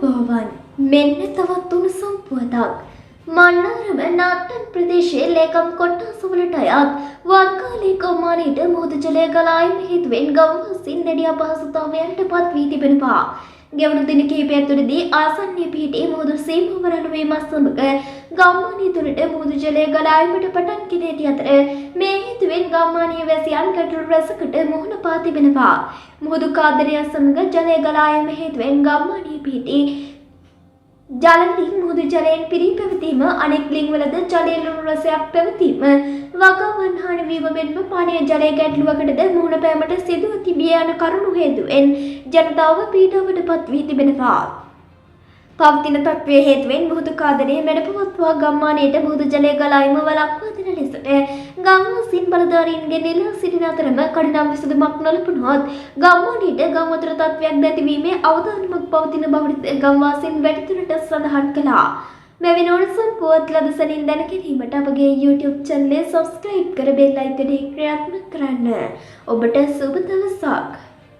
ආයුබෝවන්. මෙන්න තවත් උණුසුම් පුවතක්. මන්නාරම නාට්ටන් ප්‍රදේශයේ ලේකම් කොට්ටාසවලට අයත් වර්ගාලේ ගම්මානයට මුහුදු ජලය ගලා ඒම හේතුවෙන් ගම්වාසීන් දැඩි අපහසුතාවයන්ට පත් වී තිබෙනවා. ගෙවුණු දින කිහිපය තුළදී ආසන්නයේ පිහිටි මුහුදු සීමාව රණුවීමත් සමග ගම්මානය තුළට මුහුදු ජලය ගලා ඒමට පටන් ගෙන ඇති අතර, මේ හේතුවෙන් ගම්මානයේ වැසියන් ගැටලු රැසකට මුහුණ පා තිබෙනවා. මුහුදු කාදරය සමග ජලය ගලා ඒම හේතුවෙන් ගම්මානයේ පිහිටි ජල ලිං මුහුදු ජලයෙන් පිරී පැවතීම, අනෙක් ලිංවලද ජලයේ ලුණු රසයක් පැවතීම, වගාවන් හානි වීම මෙන්ම පානීය ජලය ගැටලුවකටද මුහුණ පෑමට සිදුව තිබිය යන කරුණු හේතුවෙන් ජනතාව පීඩාවට පත් වී තිබෙනවා. පවතින තත්ත්වය හේතුවෙන් මුහුදු කාදරය මැඩපවත්වා ගම්මානයට මුහුදු ජලය ගලා ඒම වළක්වා දෙන ලෙසට ගම්වාසීන් බලධාරීන්ගෙන් ඉල්ලා සිටින අතරම, කඩිනම් විසඳුමක් නොලැබුණොත් ගම්මානයට ගම් වතුර තත්ත්වයක් ඇතිවීමේ අවදානමක් පවතින බවට ගම්වාසීන් වැඩිදුරටත් සඳහන් කළා. මෙවැනි උණුසුම් පුවත් ලද සැනින් දැන ගැනීමට අපගේ YouTube චැනලය සබ්ස්ක්‍රයිබ් කර බෙල් අයිකනය ක්‍රියාත්මක කරන්න. ඔබට සුබ දවසක්.